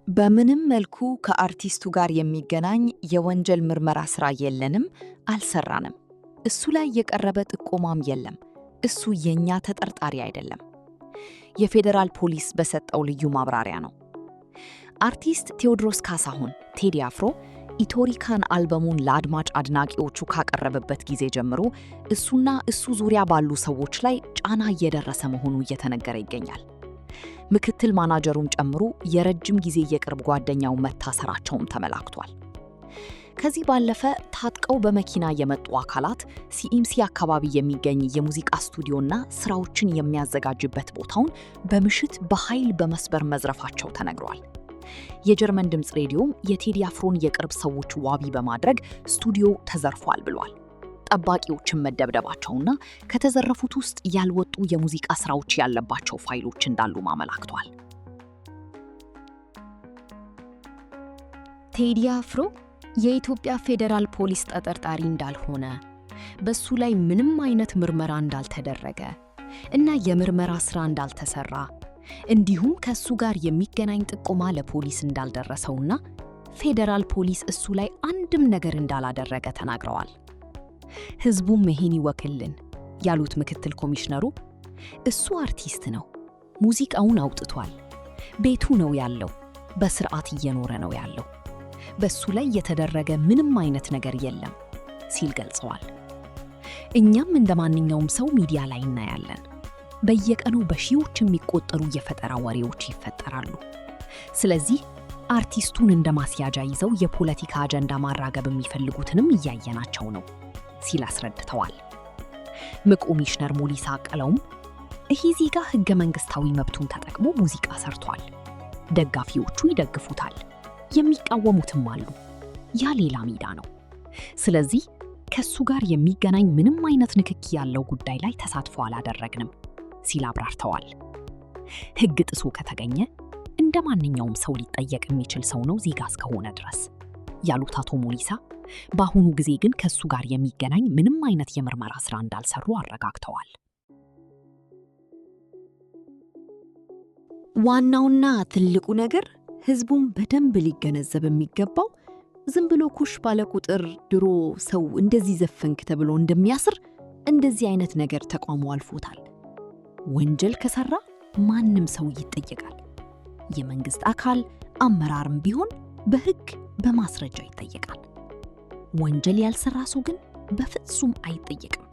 በምንም መልኩ ከአርቲስቱ ጋር የሚገናኝ የወንጀል ምርመራ ስራ የለንም፣ አልሰራንም። እሱ ላይ የቀረበ ጥቆማም የለም። እሱ የኛ ተጠርጣሪ አይደለም። የፌዴራል ፖሊስ በሰጠው ልዩ ማብራሪያ ነው። አርቲስት ቴዎድሮስ ካሳሁን ቴዲ አፍሮ ኢቶሪካን አልበሙን ለአድማጭ አድናቂዎቹ ካቀረበበት ጊዜ ጀምሮ እሱና እሱ ዙሪያ ባሉ ሰዎች ላይ ጫና እየደረሰ መሆኑ እየተነገረ ይገኛል። ምክትል ማናጀሩን ጨምሮ የረጅም ጊዜ የቅርብ ጓደኛው መታሰራቸውም ተመላክቷል። ከዚህ ባለፈ ታጥቀው በመኪና የመጡ አካላት ሲኤምሲ አካባቢ የሚገኝ የሙዚቃ ስቱዲዮና ስራዎችን የሚያዘጋጅበት ቦታውን በምሽት በኃይል በመስበር መዝረፋቸው ተነግሯል። የጀርመን ድምፅ ሬዲዮም የቴዲ አፍሮን የቅርብ ሰዎች ዋቢ በማድረግ ስቱዲዮ ተዘርፏል ብሏል። ጠባቂዎችን መደብደባቸውና ከተዘረፉት ውስጥ ያልወጡ የሙዚቃ ስራዎች ያለባቸው ፋይሎች እንዳሉ አመላክቷል። ቴዲ አፍሮ የኢትዮጵያ ፌዴራል ፖሊስ ተጠርጣሪ እንዳልሆነ፣ በሱ ላይ ምንም አይነት ምርመራ እንዳልተደረገ እና የምርመራ ስራ እንዳልተሰራ፣ እንዲሁም ከሱ ጋር የሚገናኝ ጥቆማ ለፖሊስ እንዳልደረሰውና ፌዴራል ፖሊስ እሱ ላይ አንድም ነገር እንዳላደረገ ተናግረዋል። ህዝቡም ይሄን ይወክልን ያሉት ምክትል ኮሚሽነሩ፣ እሱ አርቲስት ነው፣ ሙዚቃውን አውጥቷል፣ ቤቱ ነው ያለው፣ በስርዓት እየኖረ ነው ያለው፣ በሱ ላይ የተደረገ ምንም አይነት ነገር የለም ሲል ገልጸዋል። እኛም እንደ ማንኛውም ሰው ሚዲያ ላይ እናያለን። በየቀኑ በሺዎች የሚቆጠሩ የፈጠራ ወሬዎች ይፈጠራሉ። ስለዚህ አርቲስቱን እንደ ማስያዣ ይዘው የፖለቲካ አጀንዳ ማራገብ የሚፈልጉትንም እያየናቸው ነው ሲል አስረድተዋል። ኮሚሽነር ሙሊሳ አክለውም ይህ ዜጋ ህገ መንግስታዊ መብቱን ተጠቅሞ ሙዚቃ ሰርቷል። ደጋፊዎቹ ይደግፉታል፣ የሚቃወሙትም አሉ። ያ ሌላ ሜዳ ነው። ስለዚህ ከሱ ጋር የሚገናኝ ምንም አይነት ንክኪ ያለው ጉዳይ ላይ ተሳትፎ አላደረግንም ሲል አብራርተዋል። ህግ ጥሶ ከተገኘ እንደ ማንኛውም ሰው ሊጠየቅ የሚችል ሰው ነው ዜጋ እስከሆነ ድረስ ያሉት አቶ ሞሊሳ፣ በአሁኑ ጊዜ ግን ከሱ ጋር የሚገናኝ ምንም አይነት የምርመራ ስራ እንዳልሰሩ አረጋግተዋል። ዋናውና ትልቁ ነገር ህዝቡም በደንብ ሊገነዘብ የሚገባው ዝም ብሎ ኩሽ ባለ ቁጥር ድሮ ሰው እንደዚህ ዘፈንክ ተብሎ እንደሚያስር እንደዚህ አይነት ነገር ተቋሙ አልፎታል። ወንጀል ከሰራ ማንም ሰው ይጠየቃል። የመንግስት አካል አመራርም ቢሆን በህግ በማስረጃ ይጠየቃል። ወንጀል ያልሰራ ሰው ግን በፍጹም አይጠየቅም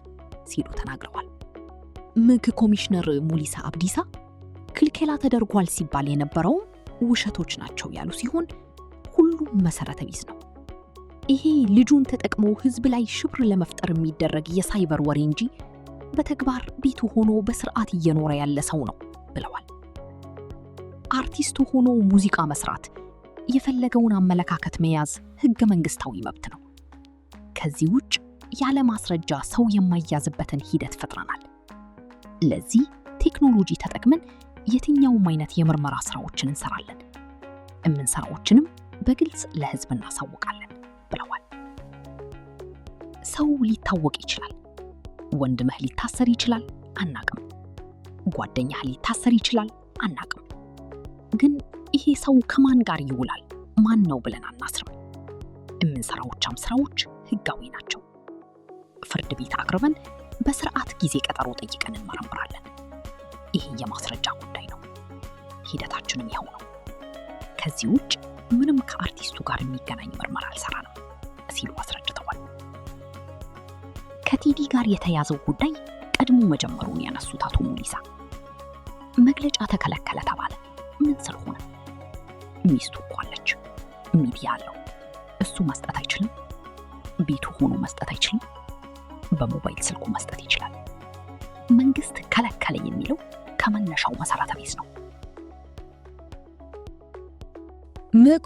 ሲሉ ተናግረዋል። ምክ ኮሚሽነር ሙሊሳ አብዲሳ ክልከላ ተደርጓል ሲባል የነበረውም ውሸቶች ናቸው ያሉ ሲሆን ሁሉም መሰረተ ቢስ ነው። ይሄ ልጁን ተጠቅሞ ህዝብ ላይ ሽብር ለመፍጠር የሚደረግ የሳይበር ወሬ እንጂ በተግባር ቤቱ ሆኖ በስርዓት እየኖረ ያለ ሰው ነው ብለዋል። አርቲስቱ ሆኖ ሙዚቃ መስራት፣ የፈለገውን አመለካከት መያዝ ህገ መንግስታዊ መብት ነው። ከዚህ ውጭ ያለ ማስረጃ ሰው የማይያዝበትን ሂደት ፈጥረናል። ለዚህ ቴክኖሎጂ ተጠቅመን የትኛውም አይነት የምርመራ ስራዎችን እንሰራለን። የምንሰራዎችንም በግልጽ ለህዝብ እናሳውቃለን ብለዋል። ሰው ሊታወቅ ይችላል። ወንድምህ ሊታሰር ይችላል፣ አናቅም። ጓደኛህ ሊታሰር ይችላል፣ አናቅም። ግን ይሄ ሰው ከማን ጋር ይውላል፣ ማን ነው ብለን አናስርም። የምንሰራዎቻም ስራዎች ህጋዊ ናቸው። ፍርድ ቤት አቅርበን በስርዓት ጊዜ ቀጠሮ ጠይቀን እንመረምራለን። ይሄ የማስረጃ ጉዳይ ነው። ሂደታችንም ይኸው ነው። ከዚህ ውጭ ምንም ከአርቲስቱ ጋር የሚገናኝ ምርመራ አልሰራንም ሲሉ አስረድተዋል። ከቴዲ ጋር የተያዘው ጉዳይ ቀድሞ መጀመሩን ያነሱት አቶ ሙሊሳ መግለጫ ተከለከለ ተባለ። ምን ስለሆነ? ሚስቱ እኮ አለች፣ ሚዲያ አለው። እሱ መስጠት አይችልም? ቤቱ ሆኖ መስጠት አይችልም? በሞባይል ስልኩ መስጠት ይችላል። መንግስት ከለከለ የሚለው ከመነሻው መሰረተ ቢስ ነው።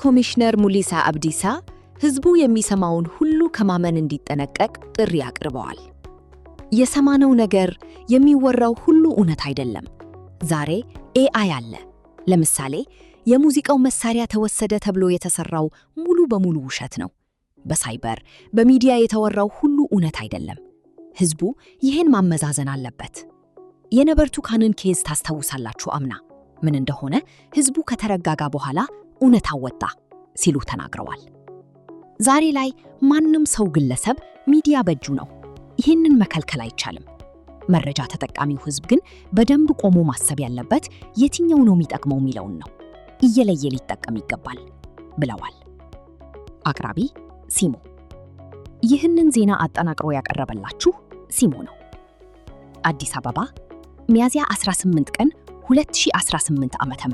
ኮሚሽነር ሙሊሳ አብዲሳ ህዝቡ የሚሰማውን ሁሉ ከማመን እንዲጠነቀቅ ጥሪ አቅርበዋል። የሰማነው ነገር፣ የሚወራው ሁሉ እውነት አይደለም። ዛሬ AI አለ። ለምሳሌ የሙዚቃው መሳሪያ ተወሰደ ተብሎ የተሰራው ሙሉ በሙሉ ውሸት ነው። በሳይበር በሚዲያ የተወራው ሁሉ እውነት አይደለም። ህዝቡ ይህን ማመዛዘን አለበት። የነበርቱካንን case ታስታውሳላችሁ። አምና ምን እንደሆነ ህዝቡ ከተረጋጋ በኋላ እውነታው ወጣ ሲሉ ተናግረዋል። ዛሬ ላይ ማንም ሰው ግለሰብ ሚዲያ በእጁ ነው። ይህንን መከልከል አይቻልም። መረጃ ተጠቃሚው ሕዝብ ግን በደንብ ቆሞ ማሰብ ያለበት የትኛው ነው የሚጠቅመው የሚለውን ነው። እየለየ ሊጠቀም ይገባል ብለዋል። አቅራቢ ሲሞ። ይህንን ዜና አጠናቅሮ ያቀረበላችሁ ሲሞ ነው። አዲስ አበባ፣ ሚያዝያ 18 ቀን 2018 ዓ.ም።